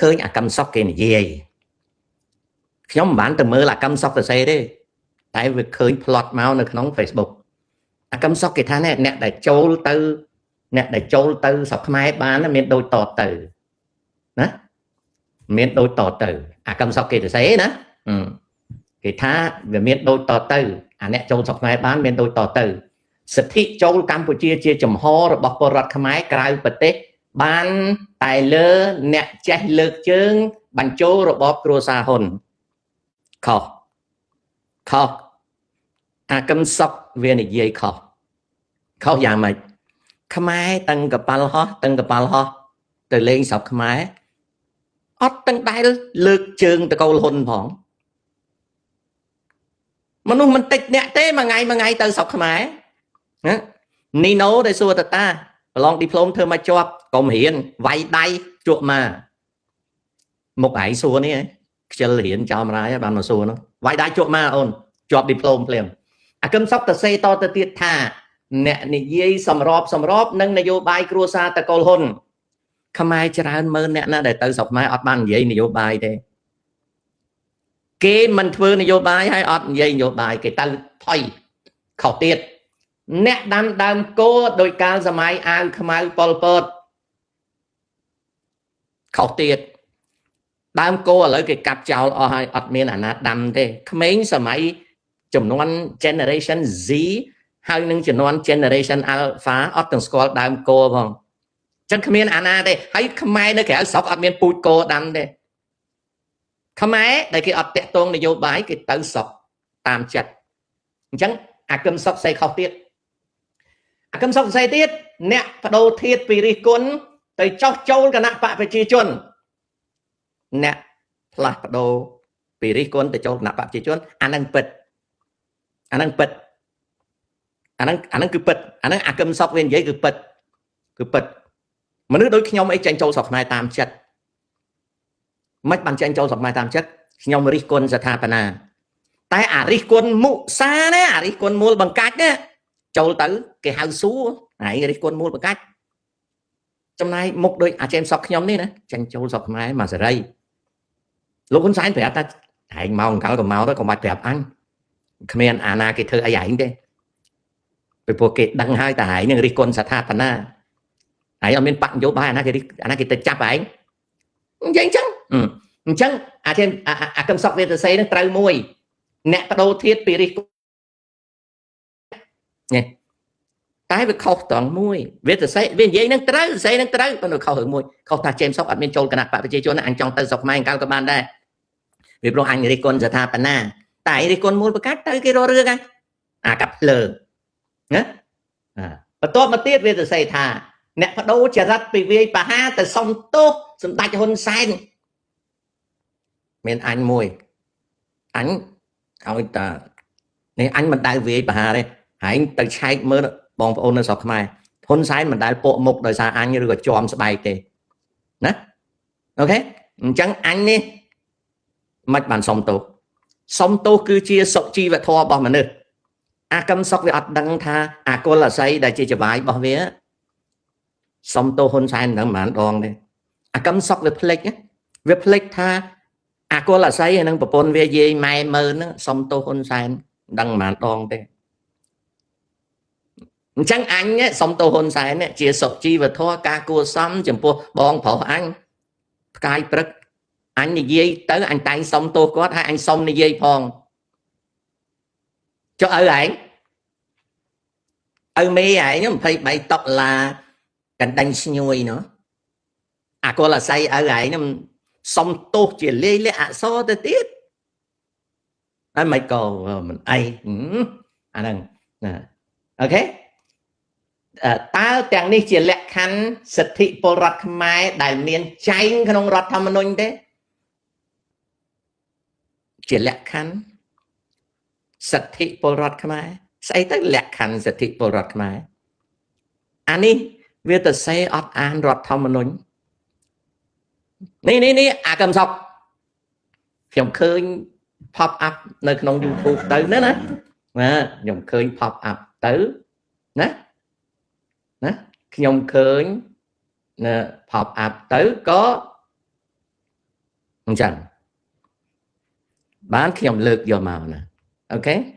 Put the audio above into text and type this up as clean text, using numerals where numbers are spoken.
ឃើញអាកម្មសុកគេនិយាយខ្ញុំមិនបានទៅមើលអាកម្មសុកទៅសេទេតែវាឃើញផ្លត់មកនៅក្នុង Facebook អាកម្មសុកគេថាអ្នកដែលចូលទៅអ្នកដែលចូលទៅស្រុកខ្មែរបានមានដូចតទៅណាមានដូចតទៅអាកម្មសុកគេទៅសេណាគេថាវាមានដូចតទៅអាអ្នកចូលស្រុកខ្មែរបានមានដូចតទៅសិទ្ធិចូលកម្ពុជាជាចំហរបស់ពលរដ្ឋខ្មែរក្រៅប្រទេសបានតែលើអ្នកចេះលើកជើងបញ្ចូលរបបគ្រួសារហ៊ុនខុសខុសអាកឹមសុកវានិយាយខុសខុសយ៉ាងម៉េចខ្មែរទាំងកប៉ាល់ហោះទាំងកប៉ាល់ហោះទៅលេងស្រុកខ្មែរអត់ទាំងដែលលើកជើងតកូលហ៊ុនផងមនុស្សមិនតិចអ្នកទេមួយថ្ងៃមួយថ្ងៃទៅស្រុកខ្មែរណានីណូដែលសួរតតាប្រឡងឌីប្លូមធ្វើមកជាប់កុំរៀនវាយដៃជក់មកមុខឯងសួរនេះខ្ជិលរៀនចោលមរាយបានមកសួរនោះវាយដៃជក់មកអូនជាប់ឌីប្លូមភ្លាមអាកឹមសុកទៅសេតទៅទៀតថាអ្នកនិយាយសម្របសម្របនឹងនយោបាយគ្រួសារតកូលហ៊ុនខ្មែរច្រើនម៉ឺនអ្នកណាដែលទៅស្រុកខ្មែរអត់បាននិយាយនយោបាយទេគេមិនធ្វើនយោបាយហើយអត់និយាយនយោបាយគេទៅថយខុសទៀតអ្នកដាំដើមគោដោយកាលសម័យអាវខ្មៅប៉ុលពតខុសទៀតដើមគោឥឡូវគេកាប់ចោលអស់ហើយអត់មានអាណាដាំទេក្មេងសម័យចំនួន generation Z ហើយនឹងចំនួន generation alpha អត់ទាំងស្គាល់ដើមគោផងចឹងគ្មានអាណាទេហើយខ្មែរនៅក្រៅស្រុកអត់មានពូជគោដាំទេខ្មែរដែលគេអត់តាក់ទងនយោបាយគេទៅស្រុកតាមចិត្តអញ្ចឹងអាគឹមសុកសេខុសទៀតអាគឹមសុកសេទៀតអ្នកបដូរធាតពីរិះគុណទៅចោះចូលគណៈបកប្រជាជនអ្នកផ្លាស់ប្ដូរពីរិះគុណទៅចូលគណៈបកប្រជាជនអានឹងពិតអានឹងពិតអានឹងអានឹងគឺពិតអានឹងអាគឹមសុកវានិយាយគឺពិតគឺពិតមនុស្សដូចខ្ញុំអីចេញចូលស្រុកខ្មែរតាមចិត្តមិនបានចេញចូលស្រុកខ្មែរតាមចិត្តខ្ញុំរិះគន់ស្ថាបនាតែអារិះគន់មុសាណាអារិះគន់មូលបង្កាច់ណាចូលទៅគេហៅសួរឯងរិះគន់មូលបង្កាច់ចំណាយមុខដូចអាចេមសុកខ្ញុំនេះណាចេញចូលស្រុកខ្មែរមកសេរីលោកហ៊ុនសែនប្រាប់ថាឯងមកអង្កលក៏មកទៅកុំបាច់ប្រាប់អញគ្មានអាណាគេធ្វើអីឯងទេពីព្រោះគេដឹងហើយតែឯងនឹងរិះគន់ស្ថាបនាឯងអត់មានបកនយោបាយអាណាគេអាណាគេទៅចាប់ឯងនិយាយអញ្ចឹងអញ្ចឹងអាចេមអាកឹមសុកវាទៅសេនឹងត្រូវមួយអ្នកបដូរធាតពីរិះនេះតែវាខុសត្រង់មួយវាទៅសេវានិយាយនឹងត្រូវសេនឹងត្រូវប៉ុន្តែខុសរឿងមួយខុសថាចេមសុកអត់មានចូលគណៈបកប្រជាជនអញចង់ទៅស្រុកខ្មែរកាលក៏បានដែរវាព្រោះអញរិះគន់ស្ថាបនាតែរិះគន់មូលប្រកាសទៅគេរករឿងអាកាប់ភ្លើងណាបន្ទាប់មកទៀតវាទៅសេថាអ្នកបដូរចរិតពីវាយបហាទៅសុំទោសសម្ដេចហ៊ុនសែនមានអញមួយអញឲ្យតានេះអញមិនដែលវាយបហាទេហើយទៅឆែកមើលបងប្អូននៅស្រុកខ្មែរហ៊ុនសែនមិនដែលពកមុខដោយសារអញឬក៏ជាំស្បែកទេណាអូខេអញ្ចឹងអញនេះមិនបានសុំទោសសុំទោសគឺជាសុជីវធម៌របស់មនុស្សអាកឹមសុកវាអត់ដឹងថាអាគុលអស័យដែលជាចវាយរបស់វាសុំទោសហ៊ុនសែនមិនដឹងប៉ុន្មានដងទេអាកឹមសុកវាភ្លេចវាភ្លេចថាអាគុលអស័យនិងប្រពន្ធវាយាយម៉ែមើនហ្នឹងសុំទោសហ៊ុនសែនមិនដឹងប៉ុន្មានដងទេអញ្ចឹងអញសុំទោសហ៊ុនសែនជាសុជីវធម៌ការគួសមចំពោះបងប្រុសអញផ្កាយព្រឹកអញនិយាយទៅអញតែងសុំទោសគាត់ហើយអញសុំនិយាយផងចុះឪឯងឪមេឯង23តុលាកណ្ដាញ់ស្ញួយណោះអាកុលអស័យឪឯងហ្នឹងសុំទោសជាលាយលក្ខអក្សរទៅទៀតហើយមិនក៏មិនអីអាហ្នឹងណាអូខេតើទាំងនេះជាលក្ខខណ្ឌសិទ្ធិពលរដ្ឋខ្មែរដែលមានចែងក្នុងរដ្ឋធម្មនុញ្ញទេជាលក្ខខណ្ឌសិទ្ធិពលរដ្ឋខ្មែរស្អីទៅលក្ខខណ្ឌសិទ្ធិពលរដ្ឋខ្មែរអានេះវាទៅសេអត់អានរដ្ឋធម្មនុញ្ញនេះនេះនេះអាកឹមសុកខ្ញុំឃើញ pop up នៅក្នុង YouTube ទៅណាណាណាខ្ញុំឃើញ pop up ទៅណាណាខ្ញុំឃើញណា pop up ទៅក៏ អញ្ចឹងបានខ្ញុំលើកយកមកណា។ Okay.